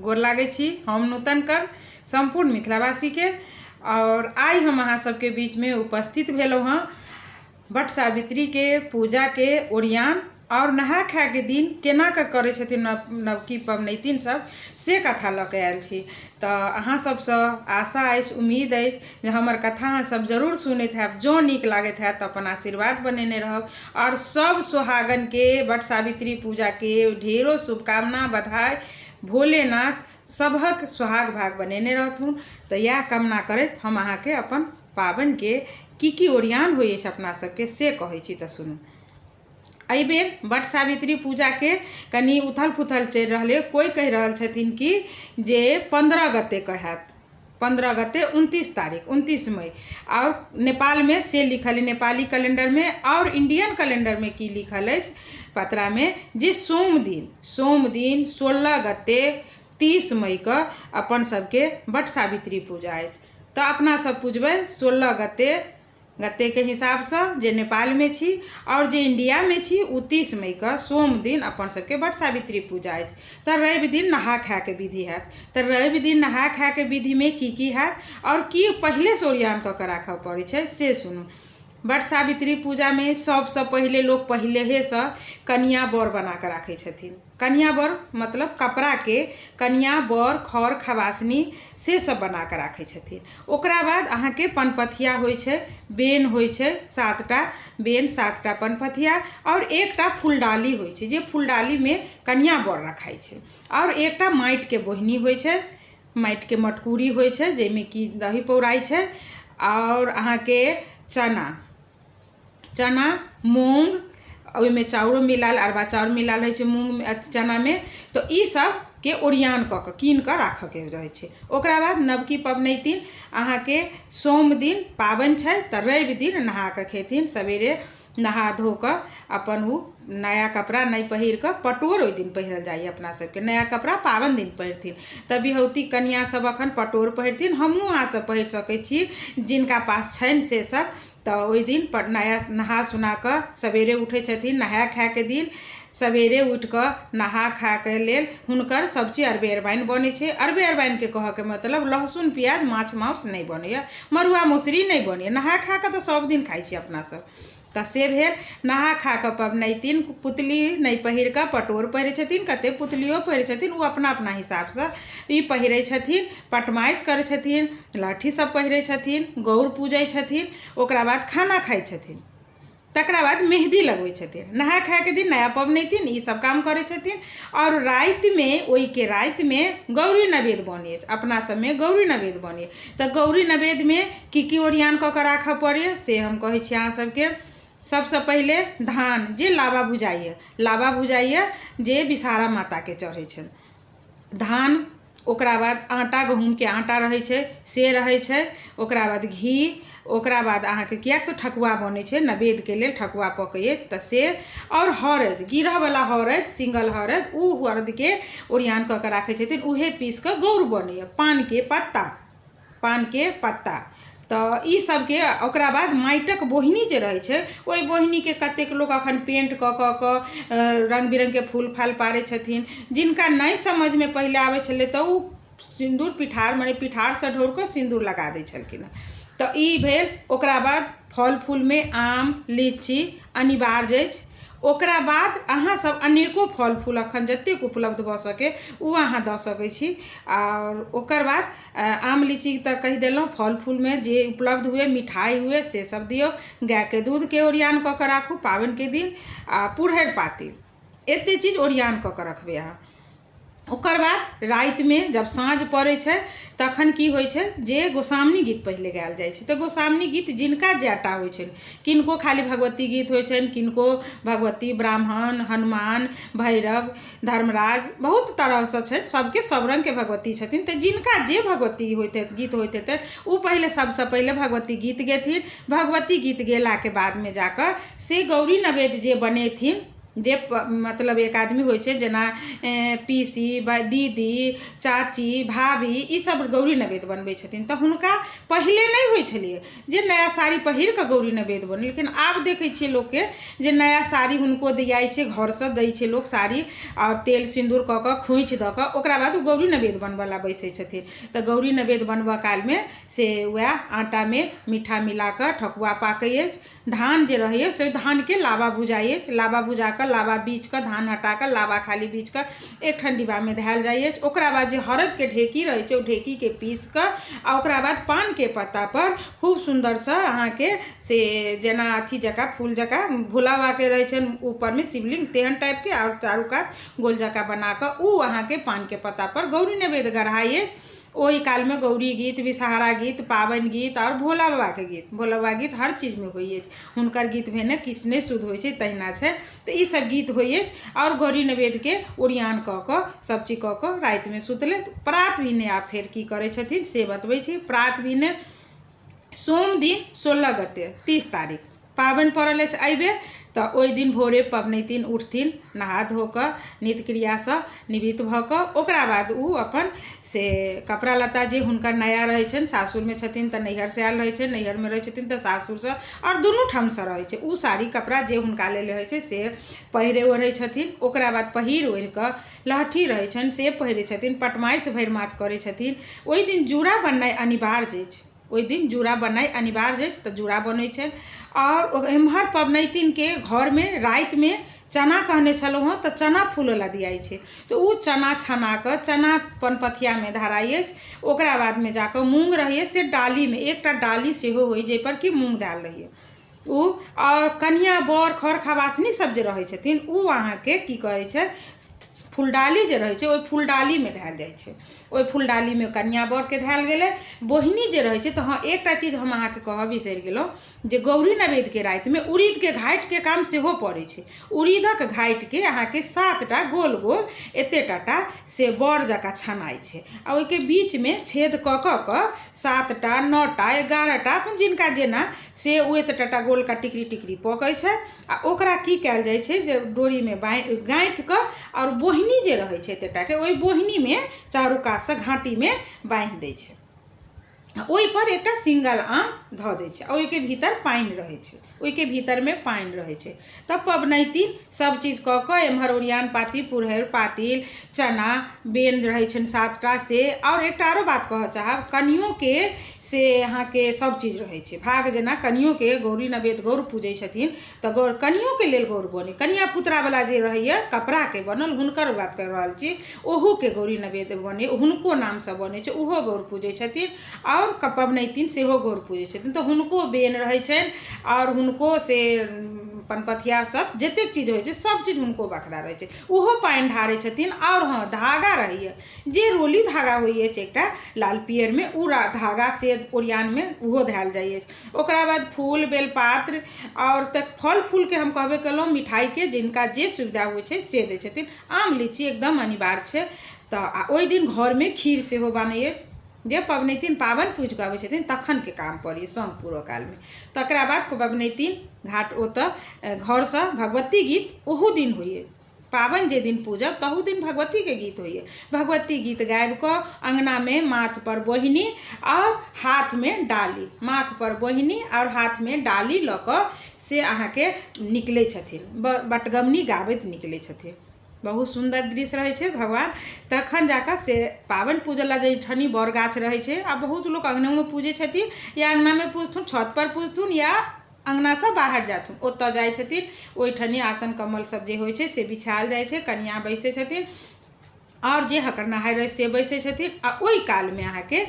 गोर लागै छी हम नूतन कर्ण सम्पूर्ण मिथिलावासीके। आओर आइ हम अहाँ सबके बीचमे उपस्थित भेलहुँ हँ वट सावित्रीके पूजाके ओरियान आओर नहा खायके दिन केना कऽ करै छथिन नवकी पबनैतिन सब, से कथा लऽ कऽ आयल छी। तऽ अहाँ सबसँ आशा अछि, उम्मीद अछि जे हमर कथा अहाँ सब जरूर सुनैत हैब। जँ नीक लागैत हैत तऽ अपन आशीर्वाद बनेने रहब। आओर सब सोहागनके वट सावित्री पूजाके ढेरो शुभकामना, बधाई। भोलेनाथ सभक सोहाग भाग बनेने रहथुन। तऽ इएह कामना करैत हम अहाँके अपन पाबनिके की की ओरियान होइ अछि अपना सबके से कहै छी। तऽ सुनू, एहिबेर वट सावित्री पूजाके कनि उथल पुथल चलि रहलै। कोइ कहि रहल छथिन कि जे 15 गतेके हैत, 15 गते 29 तारीख, 29 मई। आओर नेपालमे से लिखल अइ नेपाली कैलेंडरमे। आओर इंडियन कैलेंडरमे की लिखल अछि पतरामे जे सोम दिन, सोम दिन 16 गते 30 मईके अपन सबके वट सावित्री पूजा अछि। तऽ अपना सब पुजबै 16 गते गतेके हिसाबसँ जे नेपालमे छी, आओर जे इण्डियामे छी ओ 30 मईके सोम दिन अपन सबके वट सावित्री पूजा अछि। तऽ रवि दिन नहा खायके विधि हैत। तऽ रवि दिन नहा खायके विधिमे की की हैत आओर की पहिलेसँ ओरियान कऽ कऽ राखऽ पड़ै छै से सुनू। वट सावित्री पूजामे सबसँ पहिले लोक पहिलेहेसँ कनिआँ बर बना कऽ राखै छथिन। कनिआँ बर मतलब कपड़ाके कनिआँ बर, खर खबासनी से सब बना कऽ राखै छथिन। ओकरा बाद अहाँके पनपथिया होइ छै, बेन होइ छै, 7टा बेन, 7टा पनपथिया आओर एकटा फुलडाली होइ छै, जे फुलडालीमे कनिआँ बर रखाइ छै। आओर एकटा माटिके बोहिनी होइ छै, माटिके मटकूरी होइ छै, जाहिमे कि दही पौराइ छै। आओर अहाँके चना, चना मूँग, ओहिमे चाउरो मिलायल, अरबा चाउर मिलायल रहै छै मूँगमे, अथी चनामे। तऽ ई सबके ओरियान कऽ कऽ कीन कऽ राखऽके रहै छै। ओकरा बाद नवकी पबनैतिन अहाँके सोम दिन पाबनि छै तऽ रवि दिन नहा कऽ खेथिन। सवेरे नहा धो कऽ अपन ओ नया कपड़ा नहि पहिर कऽ पटोर ओहि दिन पहिरल जाइए। अपना सबके नया कपड़ा पाबनि दिन पहिरथिन। तऽ बिहौती कनिआ सब अखन पटोर पहिरथिन, हमहूँ अहाँ सब पहिर सकै छी जिनका पास छनि से सब। तऽ ओहि दिन पर नया नहा सुना कऽ सवेरे उठै छथिन। नहाय खायके दिन सवेरे उठि कऽ नहा खाके लेल हुनकर सभचीज अरबे अरबाइन बनै छै। अरबे अरबाइनके कहऽके मतलब लहसुन प्याज माछ माउस नहि बनैए, मड़ुआ मसुरी नहि बनैए। नहा खा कऽ तऽ सभ दिन खाइ छी अपना सब। तऽ से भेल नहा खा कऽ पबनैतिन पुतली नहि पहिर कऽ पटोर पहिरै छथिन, कतेक पुतलियो पहिरै छथिन, ओ अपना अपना हिसाबसँ ई पहिरै छथिन। पटमाइश करै छथिन, लहठी सब पहिरै छथिन, गौर पूजै छथिन। ओकरा बाद खाना खाइ छथिन, तकरा बाद मेहदी लगबै छथिन। नहा खायके दिन नया पबनैतिन ई सब काम करै छथिन। आओर रातिमे, ओहिके रातिमे गौरी नैवेद्य बनै अछि। अपना सबमे गौरी नैवेद्य बनैए। तऽ गौरी नैवेद्यमे की की ओरियान कऽ कऽ राखऽ पड़ैए से हम कहै छी अहाँ सबके। सबसँ पहिले धान जे लाबा भुजाइए, लाबा भुजाइए जे विषहारा माताके चढ़ै छनि धान। ओकरा बाद आटा, गहूँमके आटा रहै छै से रहै छै। ओकरा बाद घी। ओकरा बाद अहाँके किएक तऽ ठकुआ बनै छै नैवेद्यके लेल, ठकुआ पकैए तऽ से। आओर हरदि, गिरहवला हरदि, सिंगल हरदि, ओ हरदिके ओरियान कऽ कऽ राखै छथिन, उएह पीस कऽ गौर बनैए। पानके पत्ता, पानके पत्ता, तऽ ई सबके। ओकरा बाद माटिक बोहिनी जे रहै छै, ओहि बोहिनीके कतेक लोक अखन पेंट कऽ कऽ कऽ रङ्ग बिरङ्गके फूल फाल पारै छथिन। जिनका नहि समझमे पहिले आबै छलै तऽ ओ सिन्दूर पिठार, मने पिठारसँ ढोरि कऽ सिन्दूर लगा दै छलखिन हँ। तऽ ई भेल। ओकरा बाद फल फूलमे आम लीची अनिवार्य अछि। ओकरा बाद अहाँसभ अनेको फल फूल अखन जतेक उपलब्ध भऽ सकै ओ अहाँ दऽ सकै छी। आओर ओकर बाद आम लीची तऽ कहि देलहुँ, फल फूलमे जे उपलब्ध हुए, मिठाइ हुए, से सब दियौ। गायके दूधके ओरियान कऽ कऽ राखू पाबनिके दिन, आ पुरहरि पातिल, एतेक चीज ओरियान कऽ कऽ रखबै अहाँ। ओकर बाद रातिमे जब साँझ पड़ै छै तखन की होइ छै जे गोसाउनी गीत पहिले गायल जाइ छै। तऽ गोसाउनी गीत जिनका जएटा होइ छनि, किनको खाली भगवती गीत होइ छनि, किनको भगवती, ब्राह्मण, हनुमान, भैरव, धर्मराज, बहुत तरहसँ छनि सबके, सब रङ्गके भगवती छथिन। तऽ जिनका जे भगवती होइत गीत होइत हेतनि ओ पहिले सबसँ पहिले भगवती गीत गेथिन। भगवती गीत गेलाके बादमे जाकऽ से गौरी नैवेद्य जे बनेथिन। जे मतलब एक आदमी होइ छै, जेना पीसी, दीदी, चाची, भाभी, ईसभ गौरी नैवेद्य बनबै छथिन। तऽ हुनका पहिले नहि होइ छलियै जे नया साड़ी पहिर कऽ गौरी नैवेद्य बनै, लेकिन आब देखै छियै लोकके जे नया साड़ी हुनको दियाइ छै, घरसँ दै छै लोक साड़ी, आओर तेल सिन्दूर कऽ कऽ खोँइछ दऽ कऽ ओकरा बाद ओ गौरी नैवेद्य बनबऽ लए बैसै छथिन। तऽ गौरी नैवेद्य बनबऽ कालमे से वएह आटामे मीठा मिला कऽ ठकुआ पाकै अछि। धान जे रहैए से धानके लाबा भुजाइ अछि। लाबा भुजा कऽ, लाबा बीछ कऽ, धान हटा कऽ, लाबा खाली बीछ कऽ एकठाम डिब्बामे धयल जाइ अछि। ओकरा बाद जे हरदिके ढेकी रहै छै, ओ ढेकीके पीस कऽ आ ओकरा बाद पानके पत्तापर खूब सुन्दरसँ अहाँके से जेना अथी जकाँ फूल जकाँ भोला बाबाके रहै छनि ऊपरमे शिवलिंग तेहन टाइपके, आओर चारू कात गोल जकाँ बना कऽ ओ अहाँके पानके पत्तापर गौरी नैवेद्य गढ़ाइ अछि। ओहि कालमे गौरी गीत, विषहारा गीत, पाबनि गीत आओर भोला बाबाके गीत, भोला बाबा गीत हर चीजमे होइ अछि। हुनकर गीत भेने किछु नहि शुद्ध होइ छै, तहिना छै। तऽ ईसभ गीत होइ अछि आओर गौरी नैवेद्यके ओरियान कऽ कऽ सभ चीज कऽ कऽ रातिमे सुतलथि। प्रात भेने आब फेर की करै छथिन से बतबै छी। प्रात भेने सोम दिन 16 गते 30 तारीख पाबनि पड़ल अछि एहिबेर। तऽ ओहि दिन भोरे पबनैतिन उठथिन, नहा धो कऽ नित्य क्रियासँ निवृत्त भऽ कऽ ओकरा बाद ओ अपन से कपड़ा लत्ता जे हुनकर नया रहै छनि, सासुरमे छथिन तऽ नैहरसँ आयल रहै छनि, नैहरमे रहै छथिन तऽ सासुरसँ, आओर दुनू ठामसँ रहै छै, ओ साड़ी कपड़ा जे हुनका लेल रहै छै से पहिरै ओढ़ै छथिन। ओकरा बाद पहिर ओढ़ि कऽ लहठी रहै छनि से पहिरै छथिन, पटमासि भरि माथ करै छथिन। ओहि दिन जूड़ा बननाइ अनिवार्य अछि। ओहि दिन जूड़ा बननाइ अनिवार्य अछि, तऽ जूड़ा बनै छनि। आओर एम्हर पबनैतिनके घरमे रातिमे चना कहने छलहुँ हँ, तऽ चना फूलऽ लए दियाइ छै, तऽ ओ चना छना कऽ चना पनपथियामे धराइ अछि। ओकरा बादमे जाकऽ मूँग रहैए से डालीमे, एकटा डाली सेहो होइ जाहिपर कि मूँग दालि रहैए ओ। आओर कनिआँ बर खर खबासनी सब जे रहै छथिन ओ अहाँके की करै छै, फुलडाली जे रहै छै ओहि फुलडालीमे धयल जाइ छै। ओहि फुलडालीमे कनिआँ बरके धयल गेलै। बोहिनी जे रहै छै, तऽ हँ, एकटा चीज हम अहाँके कहऽ बिसरि गेलहुँ जे गौरी नैवेद्यके रातिमे उड़ीदके घाटिके काम सेहो पड़ै छै। उड़ीदक घाटिके अहाँके 7टा गोल गोल एते टाटा से बड़ जकाँ छनाइ छै, आ ओहिके बीचमे छेद कऽ कऽ कऽ 7टा 9टा 11टा अपन जिनका जेना से ओ एते टाटा गोलका टिकरी टिकरी पकै छै। आ ओकरा की कयल जाइ छै जे डोरीमे बान्हि गाँथि कऽ आओर बोहिनी जे रहै छै एतेटाके, ओहि बोहिनीमे चारू कातसँ घाटीमे बान्हि दै छै, ओहिपर एकटा सिंगल आम धऽ दै छै, आ ओहिके भीतर पानि रहै छै, ओहिके भीतरमे पानि रहै छै। तब पबनैतिन सब चीज कऽ कऽ एम्हर ओरियान पाती, पुरहरि पातिल, चना बेन रहै छनि 7टा से। आओर एकटा आरो बात कहऽ चाहब, कनियोके से अहाँके सब चीज रहै छै भाग। जेना कनियोके गौरी नैवेद्य गौर पूजै छथिन तऽ गौर कनियोके लेल गौर बनै, कनिया पुतरावला जे रहैए कपड़ाके बनल, हुनकर बात कऽ रहल छी, ओहूके गौरी नैवेद्य बनै, हुनको नामसँ बनै छै, ओहो गौर पूजै छथिन। आओर पबनैतिन सेहो गौर पूजै छथिन, तऽ हुनको बेन रहै छनि, आओर हुनको से पनपथिया सब जतेक चीज होइ छै सब चीज हुनको बखरा रहै छै, ओहो पानि ढारै छथिन। आओर हँ, धागा रहैए जे रोली धागा होइ अछि एकटा लाल पियरमे, ओ धागा से ओरियानमे ओहो धयल जाइ अछि। ओकरा बाद फूल बेलपात्र आओर तऽ फल फूलके हम कहबे केलहुँ, मिठाइके जिनका जे सुविधा होइ छै से दै छथिन। आम लीची एकदम अनिवार्य छै। तऽ आ ओहि दिन घरमे खीर सेहो बनै अछि। जे पबनैतिन पाबनि पूजि कऽ अबै छथिन तखनके काम पड़ैए सङ्ग पूरऽ कालमे। तकरा बाद पबनैतिन घाट ओतऽ घरसँ भगवती गीत ओहू दिन होइए। पाबनि जे दिन पूजब तहू दिन भगवतीके गीत होइए। भगवती गीत गाबि कऽ अङ्गनामे माथपर बोहिनी आओर हाथमे डाली, माथपर बोहिनी आओर हाथमे डाली लऽ कऽ से अहाँके निकलै छथिन, बटगमनी गाबैत निकलै छथिन। बहुत सुन्दर दृश्य रहै छै भगवान। तखन जाकऽ से पाबनि पूजऽ लए जाहिठाम बड़ गाछ रहै छै, आ बहुत लोक अङ्गनोमे पूजै छथिन, या अङ्गनामे पूजथुन, छतपर पूजथुन, या अङ्गनासँ बाहर जाथुन, ओतऽ जाइ छथिन। ओहिठाम आसन कमल सब जे होइ छै से बिछायल जाइ छै, कनिआँ बैसै छथिन आओर जे हकर नहाय रहै से बैसै छथिन। आ ओहि कालमे अहाँके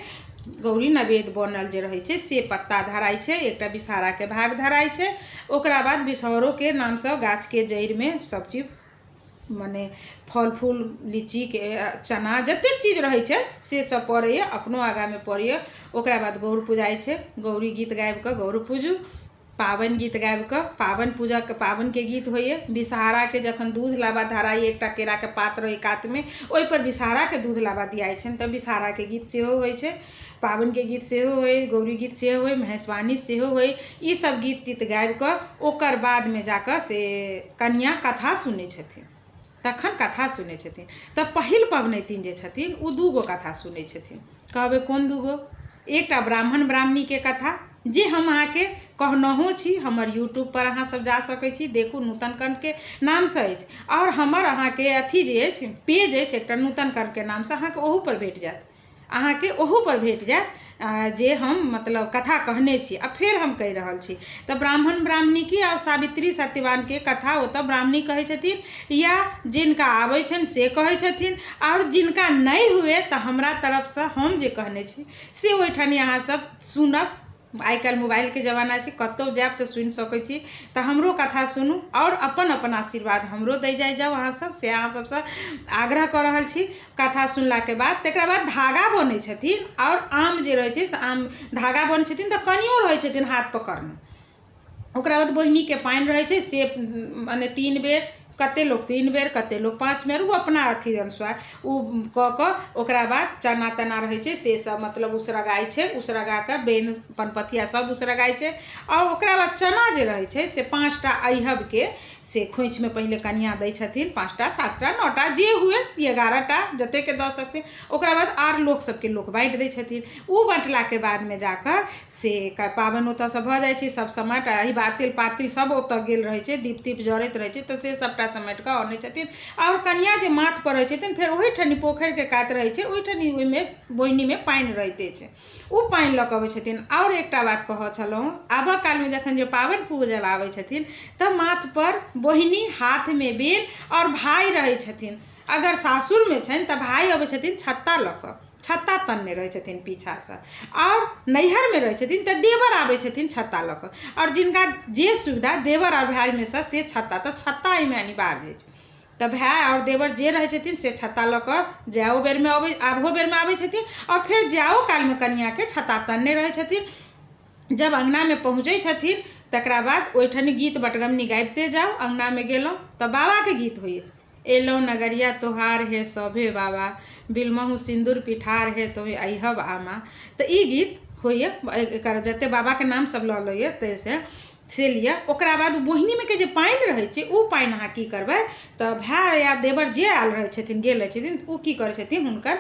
गौरी नैवेद्य बनल जे रहै छै से पत्ता धराइ छै, एकटा विषहाराके भाग धराइ छै। ओकरा बाद विषहरोके नामसँ गाछके जड़िमे सब चीज मने फल फूल लीचीके चना जतेक चीज रहै छै से सब पड़ैए, अपनो आगाँमे पड़ैए। ओकरा बाद गौर पुजाइ छै, गौरी गीत गाबि कऽ गौर पूजू। पाबनि गीत गाबिकऽ पाबनि पूजाके पाबनिके गीत होइए। विषहाराके जखन दूध लाबा धराइए, एकटा केराके पात रहै कातमे, ओहिपर विषहाराके दूध लाबा दियाइ छनि, तऽ विषहाराके गीत सेहो होइ छै, पाबनिके गीत सेहो होइ, गौरी गीत सेहो होइ, महेशवाणी सेहो होइ। ई सब गीत तीत गाबिकऽ ओकर बादमे जाकऽ से कनिआँ कथा सुनै छथिन, तखन कथा सुनै छथिन। तऽ पहिल पबनैतिन जे छथिन ओ 2 गो कथा सुनै छथिन। कहबै कोन 2 गो? एकटा ब्राह्मण ब्राह्मणीके कथा, जे हम अहाँके कहनहो छी, हमर यूट्यूबपर अहाँ सब जा सकै छी, देखू, नूतन कर्णके नामसँ अछि, आओर हमर अहाँके अथी जे अछि, पेज अछि एकटा नूतन कर्णके नामसँ, अहाँके ओहूपर भेट जायत, अहाँके ओहूपर भेट जायत जे हम मतलब कथा कहने छी। आ फेर हम कहि रहल छी, तऽ ब्राह्मण ब्राह्मणी की आओर सावित्री सत्यवानके कथा ओतऽ ब्राह्मणी कहै छथिन, या जिनका आबै छनि से कहै छथिन, आओर जिनका नहि हुए तऽ हमरा तरफसँ हम जे कहने छी से ओहिठाम अहाँ सब सुनब। आइ काल्हि मोबाइलके जमाना छै, कतहु जायब तऽ सुनि सकै छी। तऽ हमरो कथा सुनू आओर अपन अपन आशीर्वाद हमरो दै जाइ जाउ अहाँ सब, से अहाँ सबसँ आग्रह कऽ रहल छी। कथा सुनलाके बाद तकरा बाद धागा बनै छथिन, आओर आम जे रहै छै से आम धागा बनै छथिन, तऽ कनियो रहै छथिन हाथ पकड़ने। ओकरा बाद बोहिनीके पानि रहै छै, से मने 3 बेर, कते लोक 3 बेर, कते लोक 5 बेर, ओ अपना अथी अनुसार ओ कऽ कऽ ओकरा बाद चना तना रहै छै, से सब मतलब उसरगाइ छै, उसरगा कऽ बेन पनपथिया सब उसरगाइ छै। आओर ओकरा बाद चना जे रहै छै से 5टा अहिहबके से खोँइछमे पहिले कनिआँ दै छथिन, 5टा 7टा 9टा जे हुए, 11टा जतेकके दऽ सकथिन। ओकरा बाद आर लोक सबके लोक बाँटि दै छथिन। ओ बँटलाके बादमे जाकऽ से पाबनि ओतऽसँ भऽ जाइ छै। सब समटि एहि बातिल पातिल सब ओतऽ गेल रहै छै, दीप तीप जरैत रहै छै, तऽ से सबटा समेट कऽ अनै छथिन। आओर कनिआँ जे माथपर रहै छथिन, फेर ओहिठाम पोखरिके कात रहै छै, ओहिठाम ओहिमे बोहिनीमे पानि रहिते छै, ओ पानि लऽ कऽ अबै छथिन। आओर एकटा बात कहऽ छलहुँ, आबऽ कालमे जखन जे पाबनि पूजऽ लए आबै छथिन तऽ माथपर बोहिनी, हाथमे बेन, आओर भाय रहै छथिन। अगर सासुरमे छनि तऽ भाय अबै छथिन छत्ता लऽ कऽ, छत्ता तनने रहै छथिन पीछासँ, आओर नैहरमे रहै छथिन तऽ देवर आबै छथिन छत्ता लऽ कऽ। आओर जिनका जे सुविधा देवर आओर भायमे सँ से छत्ता, तऽ छत्ता एहिमे अनिवार्य अछि, तऽ भाय आओर देवर जे रहै छथिन से छत्ता लऽ कऽ जाओ बेरमे अबै, आबहो बेरमे आबै छथिन, आओर फेर जाओ कालमे कनिआँके छत्ता तनने रहै छथिन। जब अङ्गनामे पहुँचै छथिन तकरा बाद ओहिठाम गीत बटगमनी गाबिते जाउ। अङ्गनामे गेलहुँ तऽ बाबाके गीत होइ अछि, एलहुँ नगरिया तोहार हे सभे बाबा, बिलमहु सिन्दूर पिठार हे तोहे अइहब आमा। तऽ ई गीत होइए, एकर जते बाबाके नाम सब लऽ लैए ताहिसँ से लिअ। ओकरा बाद बोहिनीमे के जे पानि रहै छै, ओ पानि अहाँ की करबै, तऽ भाय या देवर जे आयल रहै छथिन, गेल रहै छथिन, ओ की करै छथिन, हुनकर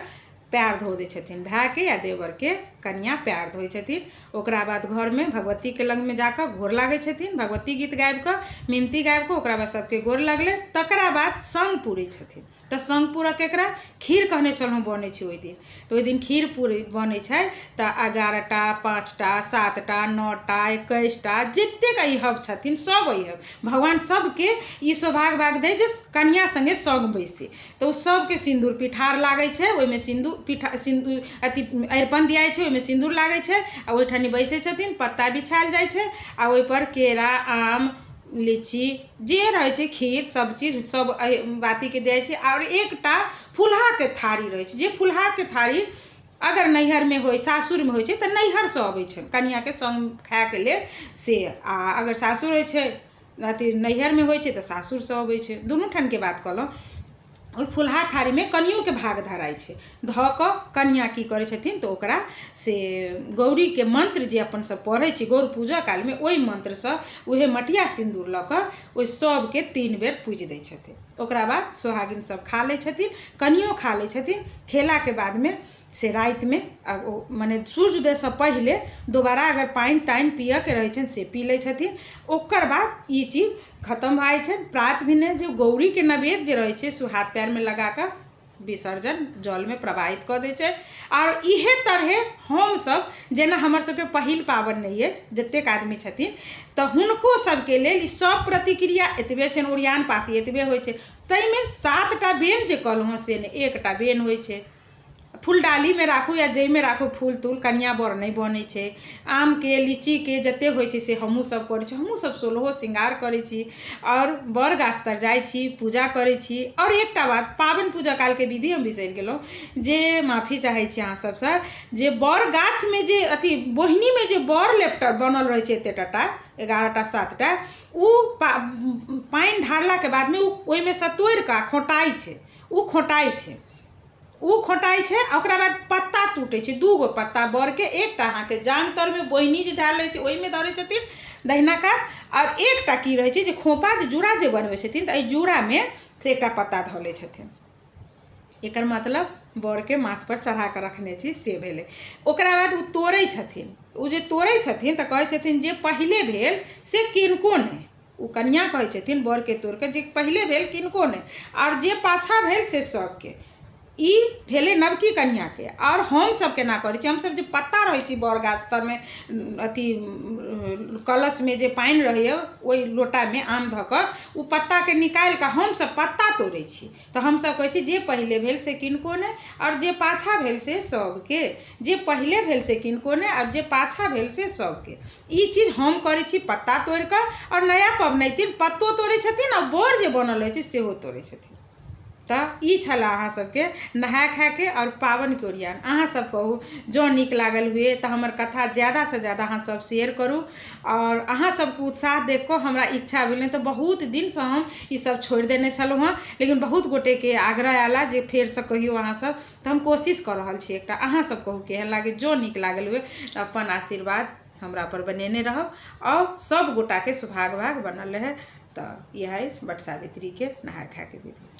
पएर धो दै छथिन। भायके या देवरके कनिआँ पएर धोइ छथिन। ओकरा बाद घरमे भगवतीके लगमे जाकऽ गोर लागै छथिन, भगवती गीत गाबिकऽ, मिनती गाबिकऽ, ओकरा बाद सबके गोर लगलै। तकरा बाद सङ्ग पुरै छथिन। तऽ सङ्ग पूरऽ केकरा, खीर कहने छलहुँ बनै छै ओहि दिन, तऽ ओहि दिन खीर पूरी बनै छै। तऽ 11टा 5टा 7टा 9टा 21टा जतेक अहिहब छथिन सब अहिहब भगवान सबके ई सौभाग्य भाग दै जे कनिआँ सङ्गे सङ्ग बैसै, तऽ ओ सबके सिन्दूर पिठार लागै छै, ओहिमे सिन्दूर पिठा सिन्दूर अथी अरिपन दियाइ छै, ओहिमे सिन्दूर लागै छै, आ ओहिठाम बैसै छथिन, पत्ता बिछायल जाइ छै, आ ओहिपर केरा आम लीची जे रहै छै खीर सब चीज सब एहि बातीके दै छै। आओर एकटा फुलहाके थारी रहै छै, जे फुलहाके थारी अगर नैहरमे होइ सासुरमे होइ छै तऽ नैहरसँ अबै छै कनिआँके सङ्ग खायके लेल से, आ अगर सासुर होइ छै अथी नैहरमे होइ छै तऽ सासुरसँ अबै छै, दुनू ठामके बात कहलहुँ। ओहि फुलहा थारीमे कनियोके भाग धराइ छै, धऽ कऽ कनिआँ की करै छथिन तऽ ओकरा से गौरीके मन्त्र जे अपन सब पढ़ै छी गौर पूजा कालमे, ओहि मन्त्रसँ उहे मटिया सिन्दूर लऽ कऽ ओहि सबके 3 बेर पूजि दै छथिन। ओकरा बाद सोहागिन सब खा लै छथिन, कनियो खा लै छथिन। खेलाके बादमे से रातिमे ओ मने सूर्योदयसँ पहिले दोबारा अगर पानि तानि पियऽके रहै छनि से पी लै छथिन। ओकर बाद ई चीज खतम भऽ जाइ छनि। प्रात भेने जे गौरीके नैवेद्य जे रहै छै से हाथ पयरमे लगाकऽ विसर्जन जलमे प्रवाहित कऽ दै छै। आओर इहे तरहे हमसब जेना हमर सबके पहिल पाबनि नहि अछि, जतेक आदमी छथिन तऽ हुनको सबके लेल ई सब प्रतिक्रिया एतबे छनि, ओरियान पाती एतबे होइ छै। ताहिमे 7टा बेन जे कहलहुँ हँ से नहि, 1टा बेन होइ छै। फुलडालीमे राखू या जाहिमे राखू फूल तूल, कनिआँ बर नहि बनै छै। आमके लीचीके जतेक होइ छै से हमहूँ सब करै छी, हमहूँ सब सोलहो श्रृंगार करै छी आओर बर गाछ तर जाइ छी, पूजा करै छी। आओर एकटा बात, पाबनि पूजा कालके विधि हम बिसरि गेलहुँ, जे माफी चाहै छी अहाँ सबसँ, जे बर गाछमे जे अथी बोहिनीमे जे बर लेपटल बनल रहै छै एते टाटा 11टा 7टा, ओ पानि ढारलाके बादमे ओ ओहिमे सँ तोड़िकऽ खोँटाइ छै, ओ खोँटाइ छै, ओ खोँटाइ छै। आ ओकरा बाद पत्ता टूटै छै, 2 गो पत्ता बरके, एकटा अहाँके जाँघ तरमे बोहिनी जे धयल रहै छै ओहिमे धरै छथिन दहिना कात, आओर एकटा की रहै छै जे खोपा जे जूड़ा जे बनबै छथिन तऽ एहि जूड़ामे से एकटा पत्ता धऽ लै छथिन। एकर मतलब बरके माथपर चढ़ा कऽ रखने छी से भेलै। ओकरा बाद ओ तोड़ै छथिन, ओ जे तोड़ै छथिन तऽ कहै छथिन जे पहिले भेल से किनको नहि, ओ कनिआँ कहै छथिन बरके तोड़िकऽ जे पहिले भेल किनको नहि, आओर जे पाछाँ भेल से सबके। ई भेलै नवकी कनिआँके। आओर हमसब केना करै छी, हमसब जे पत्ता रहै छी बर गाछ तरमे अथी कलशमे जे पानि रहैए ओहि लोटामे आम धऽ कऽ ओ पत्ताके निकालिकऽ हमसब पत्ता तोड़ै छी। तऽ हमसब कहै छी जे पहिले भेल से किनको नहि, आओर जे पाछाँ भेल से सबके, जे पहिले भेल से किनको नहि, आओर जे पाछाँ भेल से सबके। ई चीज हम करै छी पत्ता तोड़िकऽ। आओर नया पबनैतिन पत्तो तोड़ै छथिन आओर बर जे बनल रहै छै सेहो तोड़ै छथिन। तऽ ई छलए अहाँ सबके नहाय खायके आओर पाबनिके ओरियान। अहाँ सब कहू जँ नीक लागल हुए तऽ हमर कथा ज्यादासँ ज्यादा अहाँ सब शेयर करू। आओर अहाँ सबके उत्साह देख कऽ हमरा इच्छा भेल, नहि तऽ बहुत दिनसँ हम ई सब छोड़ि देने छलहुँ हँ, लेकिन बहुत गोटेके आग्रह आयला जे फेरसँ कहियौ अहाँ सब, तऽ हम कोशिश कऽ रहल छी एकटा। अहाँ सब कहू केहन लागल, जँ नीक लागल हुए तऽ अपन आशीर्वाद हमरा पर बनेने रहब आओर सब गोटाके सौभाग्य भाग बनल रहै। तऽ इएह अछि वट सावित्रीके नहाय खायके विधि।